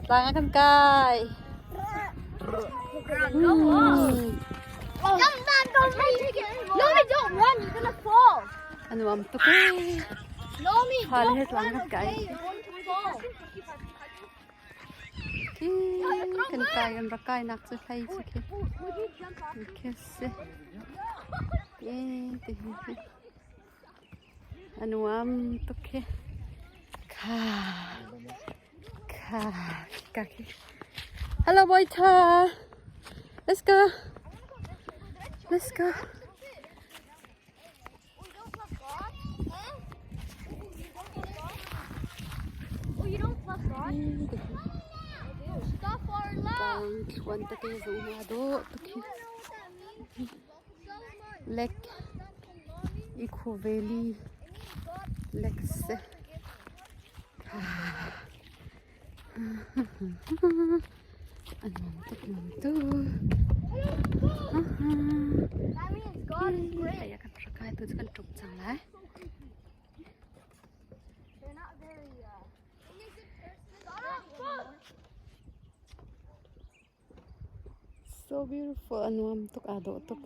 Tlang ah kan kai. Nomi, don't run. You're gonna fall. A nuam tuk ee. Nomi, Fale he don't tlang run, kan kai. okay? You're going to fall. Khi kan kai kan rak kai nak cu hlei cu khi. Would you jump off? Khi si. Ee ti hi. A nuam tuk khi. Kha. Kha. Ka khi. Hello boy tha. Let's go. Let's go. Tlang thluan tete zong hi aa dawh tuk hi. Lake Eco Valley Lake si. A nuam tuk nuam tuk. Hei kan rak kai tu cu kan ṭum cang lai. So beautiful a nuam tuk aa dawh tuk.